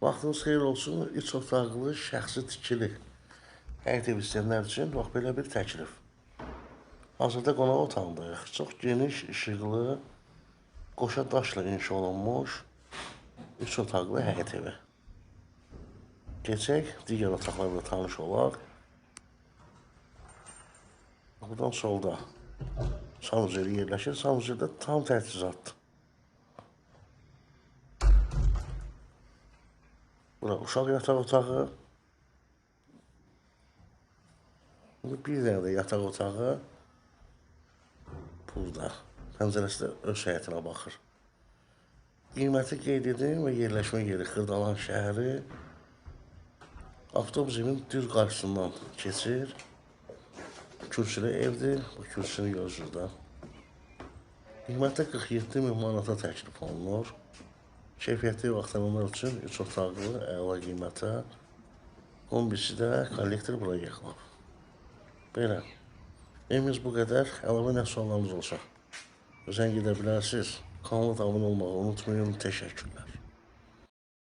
Vaxtınız xeyir olsun. 3 otaqlı şəxsi tikili həyət evi istəyənlər üçün bax belə bir təklif. Hazırda qonaq otağındayıq. Çox geniş, işıqlı, qoşa daşla inşa olunmuş 3 otaqlı həyət evi. Keçək, digər otaqlarla tanış olaq. Buradan solda sanuzeli yerləşir. Sanuzeldə tam təchizatdır. Bura uşaq yataq otağı. Bir dənə də yataq otağı burada. Pəncərəsi də öz həyətinə baxır. Qiyməti qeyd edim və yerləşmə yeri Xırdalan şəhəri. Avtobus evin düz qarşısından keçir. Kürsülü evdir. Bu kürsünü görürsünüz də. Qiymətdə 47 min manata təklif olunur. Keyfiyyətli ev axtaranlar üçün 3 otaqlı əla qiymətə. Kombisi də kollektor bura yığılıb. Belə. Evimiz bu qədər. Əlavə nə suallarınız olsa zəng edə bilərsiniz. Kanala da abunə olmağı unutmayın. Təşəkkürlər.